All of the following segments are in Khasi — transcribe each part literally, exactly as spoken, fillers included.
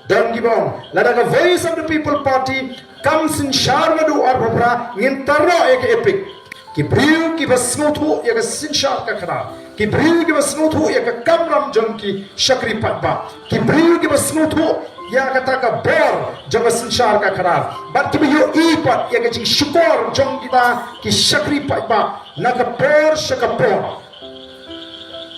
Don kiba ong, lada ka Voice of the People Party kam synshar naduh arphew phra, ngin tarnoh ïa ka EPIC. Ki briew kiba sngewthuh ïa ka synshar ka khadar, ki briew kiba sngewthuh ïa ka kamram jong ki shakri paidbah, ki briew kiba sngewthuh ïa kata ka bor jong ka synshar ka khadar, bad kiba ïohi pat ïa ka jingshukor jong kita ki shakri paidbah na ka por sha ka por,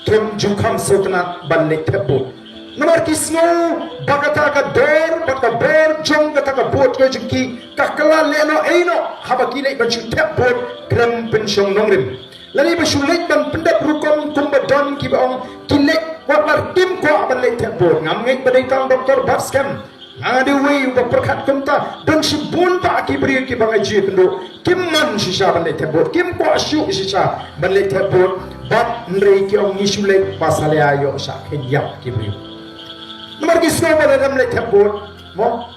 kim ju kham sngewtynnat ban leit thep vote. Namar ki sngew ba kata ka dor bad ka bor jong kata ka vote ka jong ki ka kylla lehnoh einoh haba ki leit ban shu thep vote khlem pynshong nongrim. Lane ba shu leit ban pyndep rukom kumba don kiba ong ki leit wat la kim kwah ban leit thep vote. Ngam ngeit ba dei tang Doctor Batskhem, nga dei uwei uba pyrkhat kumta. Don shibun bah ki briew kiba nga ju ïakynduh kim mon shisha ban leit thep vote, kim kwah shuh shisha ban leit thep vote. Bad hynrei ki ong ngi shu leit ba sa la ïoh shah kheiñ ïap ki briew. Namar ki sngew ba lada ym leit thep vote, mo,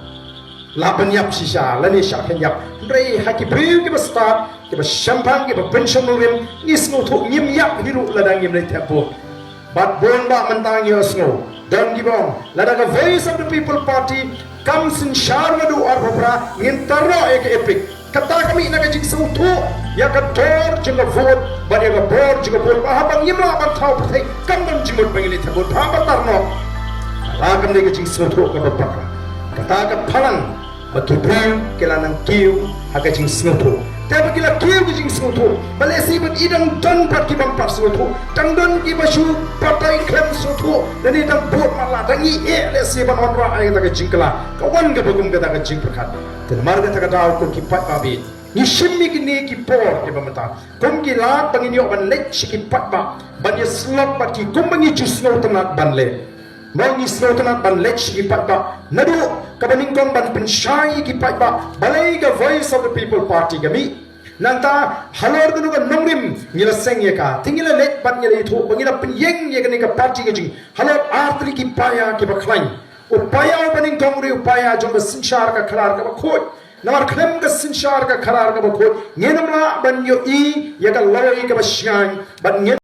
lah ban ïap shisha lane shah kheiñ ïap. Hynrei ha ki briew kiba stad, kiba shemphang, kiba pynshong nongrim, ngi sngewthuh ngim ïap hi ruh lada ngim leit thep vote. Bad bun bah mynta ngi ïohsngew don kiba ong, lada ka Voice of the People Party kam synshar naduh arphew phra, ngin tarnoh ïa ka EPIC. Kata ka mih na ka jingsngewthuh ïa ka dor jong ka vote bad ïa ka bor jong ka vote, ba haba ngim lah ban thaw pyrthei kam don jingmut ba ngin leit thep vote, haba tarnoh. Kata kam dei ka jingsngewthuh kaba bakla. Kata ka phalang ba ki briew ki la nang kiew ha ka jingsngewthuh. Te ba ki la kiew ka jingsngewthuh, ba lehse ba ki dang don pat ki bym pat sngewthuh, dang don kiba shu batai khlem sngewthuh, lane dang bud matlah, dang ïeh lehse ban wanrah ïa kata ka jingkylla, ka wan kaba kum kata ka jingpyrkhat. Te namar kata ka daw ko ki paidbah, ngi shim ïa kine ki por kiba mynta kum ki lad ba ngin ïoh ban leit sha ki paidbah ban ïasyllok bad ki kumba ngi ju sngewtynnat ban leh. Mo, ngi sngewtynnat ban leit sha ki paidbah naduh kaba nyngkong ban pynshai ïa ki paidbah balei ka Voice of the People Party ka mih. Nangta halor kano ka nongrim ngi la seng ïa ka, te ngi la leit bad ngi la ïathuh ba ngi la pynïeng ïa kane ka party ka jong ngi halor ar tylli ki paia kiba khlaiñ. U paia uba nyngkong u dei u paia jong ka synshar ka khadar kaba khuid. Namar khlem ka synshar ka khadar kaba khuid ngin ym lah ban ïohi ïa ka lawei kaba shngaiñ bad ngin